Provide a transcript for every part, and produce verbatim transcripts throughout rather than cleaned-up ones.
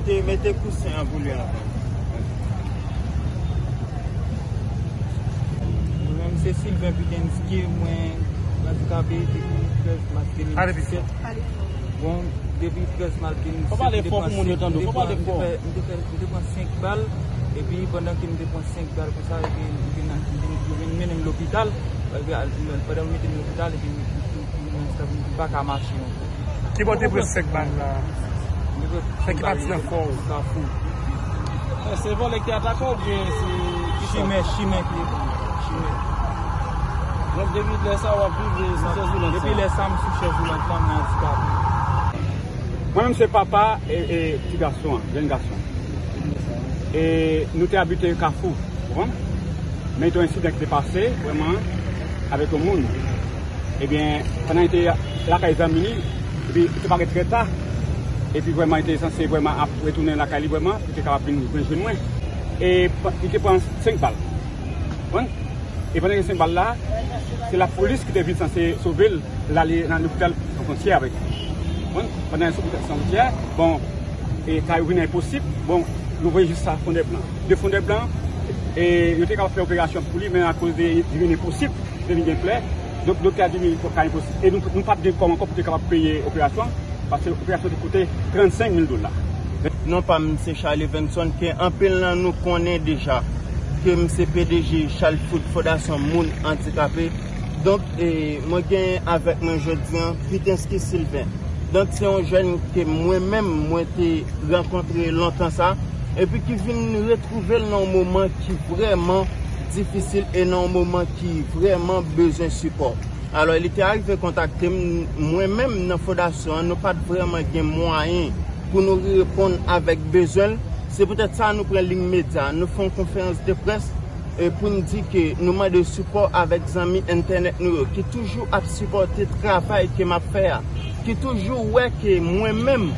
Te mete kousen an pou li avan. Mwen menm se Sylvain Pitenski, mwen andikape depi trèz mas de mil disèt. Bon, depi trèz mas de mil disèt, m te pran senk, m te pran, m te pran senk bal, epi pandan ke m te pran senk bal konsa, epi m te nan, m te, yo vin mennen m lopital, epi pandan yo mete m lopital, epi m, m, m, m, m pa ka mache ankò. Ki bò te pran senk bal la? Sa ki pati nan kò w? Kafou. Se vòlè ki atake w oubyen se kisa? Chimè, chimè ki pran. Chimè. Donk, depi lè sa, w ap viv sou chèz woulant sa? Depi lè sa, m sou chèz woulant la, m andikape. Mwen menm se papa e, e ti gason an, jèn gason. E nou te abite Kafou, ou konprann? Men gen yon ensidan ki te pase, vrèman, avèk yon moun. Ebyen, pandan li te lakay zanmi li, epi li te parèt trè ta, epi vrèman, li te sanse vrèman ap retounen lakay li vrèman, pou li te kapab vin jwenn mwen. E pa- li te pran senk bal. Konprann? E pandan gen senk bal la, se lapolis ki te vin sanse sove l, l ale nan lopital San Fwontyè avèk li. Konprann? Pandan l sou lopital San Fwontyè, bon, e kay yo vin enposib, bon, nou voye jis sa Fondèblan. De Fondèblan, e yo te kapab fè operasyon pou li, men akoz de li vin enposib, li vin gen plè, donk doktè a di li kay enposib. E nou, nou pa t gen kòb ankò pou te kapab peye operasyon. Paske operasyon te koute trannsenk mil dola. Non pa m se Charles Evenson, ke anpil nan nou konnen deja, ke m se P D G Charles Food Fondasyon Moun Andikape. Donk, e, mwen gen avèk mwen jodi an Pitenski Sylvain. Donk, se yon jèn ke mwen menm, mwen te rankontre lontan sa, epi ki vin retwouve l nan yon moman ki vrèman difisil e nan yon moman ki vrèman bezwen sipò. Alò, li te arive kontakte m, mwen menm nan fondasyon an, nou pa t vrèman gen mwayen pou nou reponn avèk bezwen l. Se poutèt sa nou pran liy medya, nou fè yon konferans de près, e pou n di ke nou mande sipò avèk zanmi entènèt nou yo, ki toujou ap sipòte travay ke m ap fè a, ki toujou wè ke mwen menm,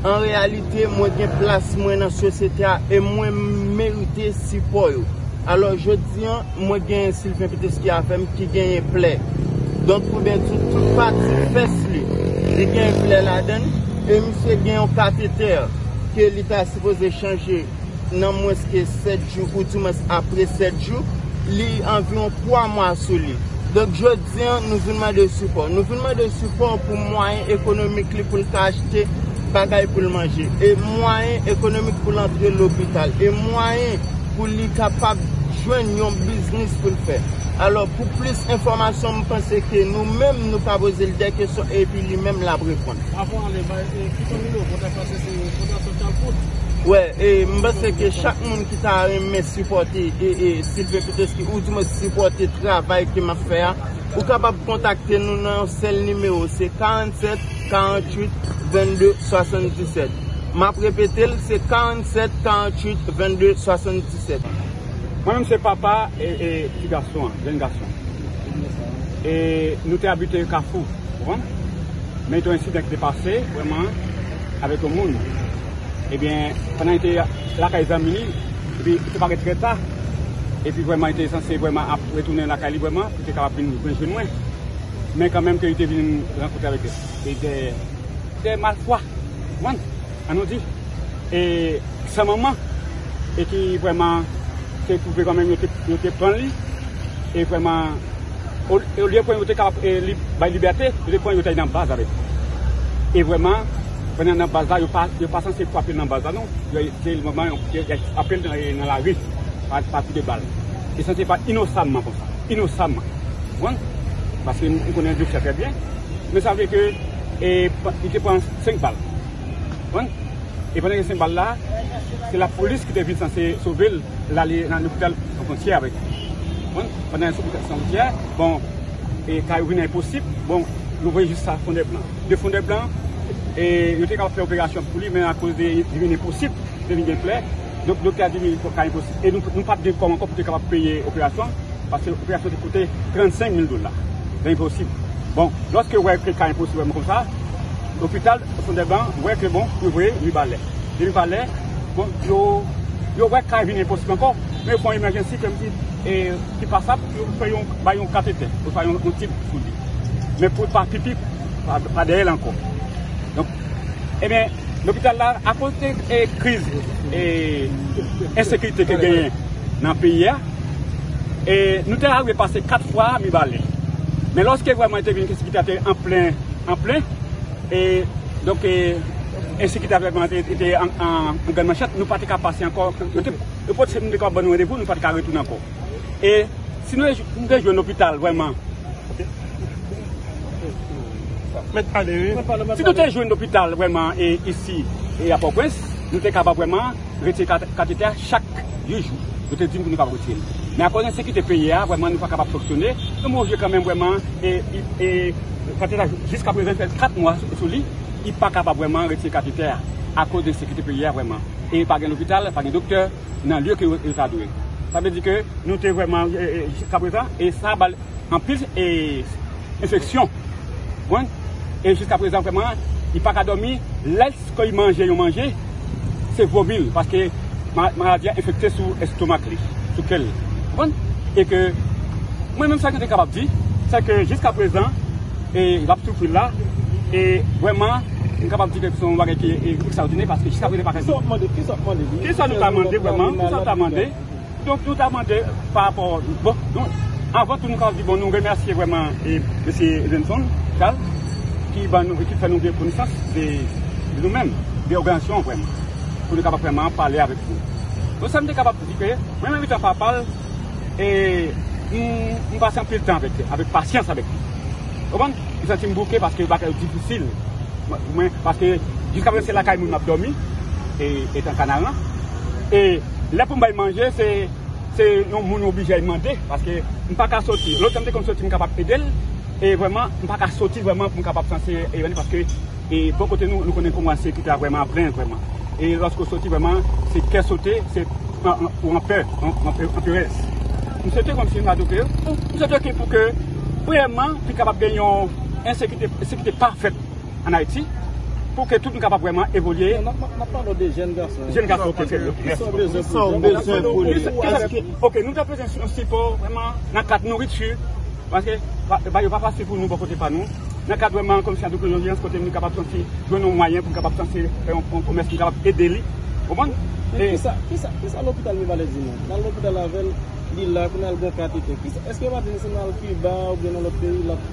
an reyalite, mwen gen plas mwen nan sosyete a e mwen merite sipò yo. Alò, jodi an, mwen gen Sylvain Piteski avè m ki genyen plè. Donk, pou byen di, tout pati fès li, li genyen plè ladan l. E misye gen yon katetè ke li ta sipoze chanje nan mwens ke sèt jou, oudimwens apre sèt jou. Li anviwon twa mwa sou li. Donk, jodi an, nou vin mande sipò. Nou vin mande sipò pou mwayen ekonomik li pou l ka achte bagay pou l manje. E mwayen ekonomik pou l antre lopital. E mwayen pou li kapab jwenn yon biznis pou l fè. Alò, pou plis enfòmasyon, m panse ke nou menm, nou ka poze l de kesyon epi li menm l ap reponn. Avan ale, bay, e, kite yon nimewo kontak paske se Fondasyon Charles Food. Wè, e, m panse ke chak moun ki ta renmen sipòte, e, e, Sylvain Piteski, oudimwens sipòte travay ke m ap fè a, ou kapab kontakte nou nan yon sèl nimewo, se karannsèt, karantuit, vennde, swasanndisèt. M ap repete l, se karannsèt, karantuit, vennde, swasanndisèt. Mwen menm se papa e, e ti gason an, jèn gason. E nou te abite Kafou, ou konprann? Men gen yon ensidan ki te pase, vrèman, avèk yon moun. Ebyen, pandan li te lakay zanmi li, epi li te parèt trè ta, epi vrèman, li te sanse vrèman ap retounen lakay li vrèman, pou li te kapab vin jwenn mwen. Men kanmenm ke li te vin rankontre avèk de, de, de malfwa, ou konprann? An nou di, e, san manman, e ki vrèman te twouve kanmenm yo te, yo te pran li, e vrèman, o, olye pou yo te kapab, e, li, bay libète, yo te pran yo te nan baz avèk li. E vrèman, pandan nan baz la, yo pa, yo pa sanse frape l nan baz la, non. Yo, se vrèman, yo, yo frape l nan, nan lari, pa, pa kou de bal. E sanse pa inosamman konsa, inosamman. Ou konprann? Paske m, m konnen dosye a trè byen, men sa vle ke, e, pa, li te pran senk bal. Ou konprann? E pandan gen senk bal la, se lapolis ki te vin sanse sove l, l ale nan lopital Fwontyè avèk li. Ou konprann? Pandan l sou lopital Fwontyè, bon, e kay yo vin enposib, bon, nou voye jis sa Fondèblan. De Fondèblan, e yo te kapab fè operasyon pou li, men akoz de li vin enposib, li te vin gen plè, donk doktè a di li fòk kay enposib. E nou, nou pa t gen kòb ankò pou te kapab peye operasyon. Paske operasyon te koute trannsenk mil dola. Li enposib. Bon, lòske yo wè ke kay enposib vrèman konsa, lopital Fondèblan wè ke bon, yo voye li Valè. Li vin Valè, bon, yo, yo wè kay vin enposib ankò, men yo fè yon emèjansi kòmsi, e, ki pasab, yo fè yon, bay yon katetè, yo fè yon, yon tib pou li. Men pou l pa pipi, pa, pa dèyè l ankò. Donk, ebyen, Lopital la, akoz de e, kriz e, ensekirite ke genyen nan peyi a, e, nou te arive pase kat fwa Mibalè. Men lòske vrèman te vin ke ensekirite a te an plen, an plen, e, donk, e, ensekirite a vrèman te, te an, an, an grann manchèt, nou pa te ka pase ankò. Yo te, yo pote nou te ka ban nou randevou, nou pa te ka retounen ankò. E si nou, nou te jwenn lopital vrèman, Mèt pale, wi. Si nou te jwenn lopital vrèman e isi e a Pòtoprens, nou te kapab vrèman retire kat-, katetè a chak de jou. Yo te di n pou nou kapab retire l. Men akoz ensekirite peyi a, vrèman nou pa kapab fonksyone. Nou oblije kanmenm vrèman e, e, e katetè a jiskaprezan fè kat mwa sou, sou li, li pa kapab vrèman retire katetè a akoz de ensekirite peyi a vrèman. E pa gen lopital, pa gen doktè nan lye ke yo, yo ta dwe. Sa vle di ke nou te vrèman e, e, jiskaprezan e sa ba l anpil e, enfeksyon. Konprann? E jiskaprezan vrèman, li pa ka dòmi. Lèske li manje yon manje, se vomi l, paske ma-, maladi a enfekte sou estomak li, sou kè l. Konprann? E ke mwen menm sa ke m te kapab di, se ke jiskaprezan, e l ap soufri la, e vrèman, m kapab di ke se yon bagay ki e, ekstraòdinè, paske jiskaprezan pa ka. Kisa w ap mande? Kisa w ap mande li? Kisa nou ta mande vrèman? Kisa nou ta mande? Donk, nou ta mande pa rapò, bon, nou, avan tou, nou ka di, bon, nou remèsye vrèman e, mesye Evenson Charles, ki ban nou, ki fè nou gen konesans de, de nou menm, de òganizasyon an vrèman, pou nou kapab vrèman pale avèk nou. Donk, sa m te kapab di ke, mwen menm, etan papa l, e, m, m pase anpil tan avèk, avèk pasyans avèk li. Konprann? M santi m bouke paske bagay yo difisil. Mwen, mwen, paske jiskaprezan se lakay moun m ap dòmi, e, etan Kanaran. E lè pou m bay manje, se, se yon moun oblije al mande, paske m pa ka soti. Lòt tan m te konn soti, m kapab ede l, e vrèman, m pa ka soti vrèman pou m kapab sanse e, paske, e, bò kote nou, nou konnen kòman ensekirite a vrèman ap plen vrèman. E lòske w soti vrèman, se kè sote, se an, an, ou anpè, an, an, anperèz. M swete kòmsi m ta di ke, m swete ke pou ke, premyèman, li kapab gen yon ensekirite, ensekirite pafèt ann Ayiti, pou ke tout moun kapab vrèman evolye. Non, n ap, n ap pale de jèn gason. Jèn gason, ok, trè byen. Kisa w bezwen pou li? Kisa w bezwen pou li? Kisa, kisa, ok, nou ta bezwen yon sipò vrèman nan kad nouriti, paske pa, pa, yo pa fasil pou nou bò kote pa nou. Nan kad vrèman kòmsi an douziyans kote nou kapab santi jwenn yon mwayen pou nou kapab santi fè yon, yon komès pou nou kapab ede li. Konprann? Men e kisa, kisa, kisa lopital Mibalè di nou? N al lopital avè l, li la, pou n al gon katetè. Kisa, èske yo pa di nou se n al Kiba oubyen nan lòt peyi, l ap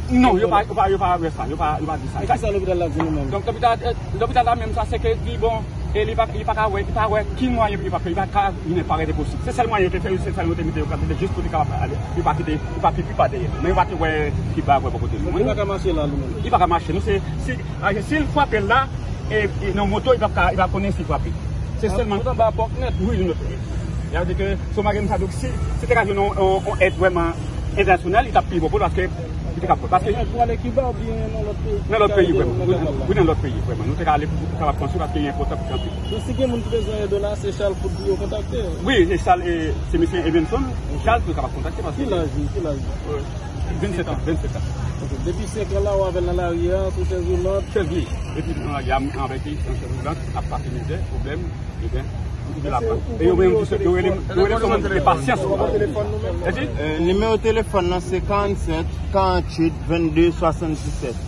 Non, yo pa, yo pa, yo pa wè sa, yo pa, yo pa di sa. E kisa lopital la di nou menm? Donk, lopital, eh, lopital la menm sa, se ke di, bon, e li pa, li pa ka wè, li pa wè ki mwayen pou li pa fè, li pa ka vin parèt enposib. Se sèl mwayen yo te fè, se sèl yo te mete yo kapab jis pou li kapab ale. Li pa kite, li pa pi, pi pa dèyè. Men yo pa te wè ki ba wè bò kote nou. Li pa ka mache la, li menm. Li pa ka mache. Nou se, si, a, si l frape la, e, e nan moto, li pa ka, li pa konnen si l frape. Se sèlman. Tout anba pòk nèt. Wi, nou nèt. Sa vle di ke, se yon bagay m sa, donk, si, si te ka jwenn yon, yon, yon èd vrèman entènasyonal, li t ap pi bon pou l, paske li te ka pran. Paske pou ale Kiba oubyen nan lòt peyi? Nan lòt peyi, vrèman. Wi, nan lòt peyi, vrèman. Nou te ka ale pou kapab konstwi, paske li enpòtan pou kanpe. Donk, si gen moun ki bezwen èd ou la, se Charles Food pou yo kontakte? Wi, se Charles, e, se mesye Evenson Charles pou yo kapab kontakte, paske Ki laj li? Ki laj li? Vennsèt an, vennsèt an. Ok, depi senk an la, w avè l nan lari a, sou chèz woulant? Chèz, wi. Epi nan lari a, m avèk li, nan chèz woulant, ap pase mizè, pwoblèm, ebyen, m kite l ap pran. E yo menm, yo rele m, yo rele m sou moun de pasyans. Eti? Eh, nimewo telefòn nan se karannsèt, karantuit, vennde, swasanndisèt.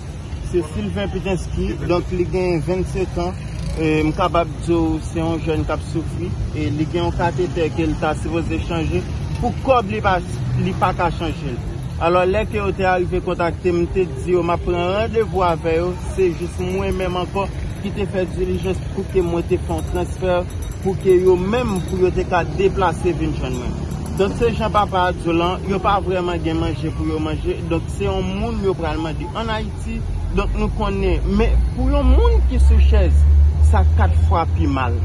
Se Sylvain Pitenski, donk li gen vennsenk an. E, m kapab di w se yon jèn k ap soufri. E li gen yon katetè ke l ta sipoze chanje. Pou kòb li pa, li pa ka chanje l. Alò, lè ke yo te arive kontakte m, m te di yo m ap pran randevou avè yo. Se jis mwen menm ankò ki te fè dilijans pou ke mwen te fè yon transfè pou ke yo menm, pou yo te ka deplase vin jwenn mwen. Donk, se jan papa a di w lan, yo pa vrèman gen manje pou yo manje. Donk, se yon moun yo pral mande ann Ayiti. Donk, nou konnen. Men, pou yon moun ki sou chèz, sa kat fwa pi mal.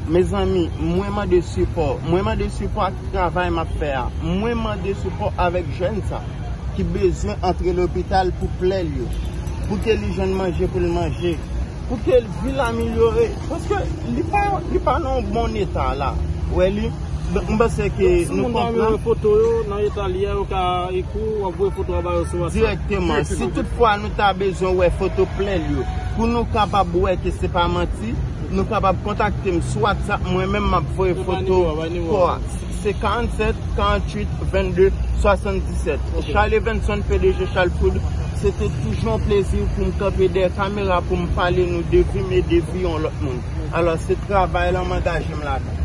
Mezanmi, mwen mande sipò. Mwen mande sipò ak travay m ap fè a. Mwen mande sipò avèk jèn sa ki bezwen antre lopital pou plè l yo, pou ke li jwenn manje pou l manje, pou ke vi l amelyore, paske li pa, li pa nan yon bon eta la. Ou wè li? Donk, m panse ke nou konprann. Si moun ta vle wè foto yo, nan eta li a, yo ka ekri w, w ap voye foto a ba yo sou WhatsApp. Dirèkteman. Si toutfwa nou ta bezwen wè foto plè l yo, pou nou kapab wè ke se pa manti, nou kapab kontakte m sou WhatsApp, mwen menm m ap voye foto kò a. Se karannsèt, karantuit, vennde, swasanndisèt. Ok. Charles Evenson, P D G Charles Food, Se te toujou yon plezi pou m kanpe dèyè kamera pou m pale nou de vi m e de vi yon lòt moun. Alò, se travay la m angaje m ladan.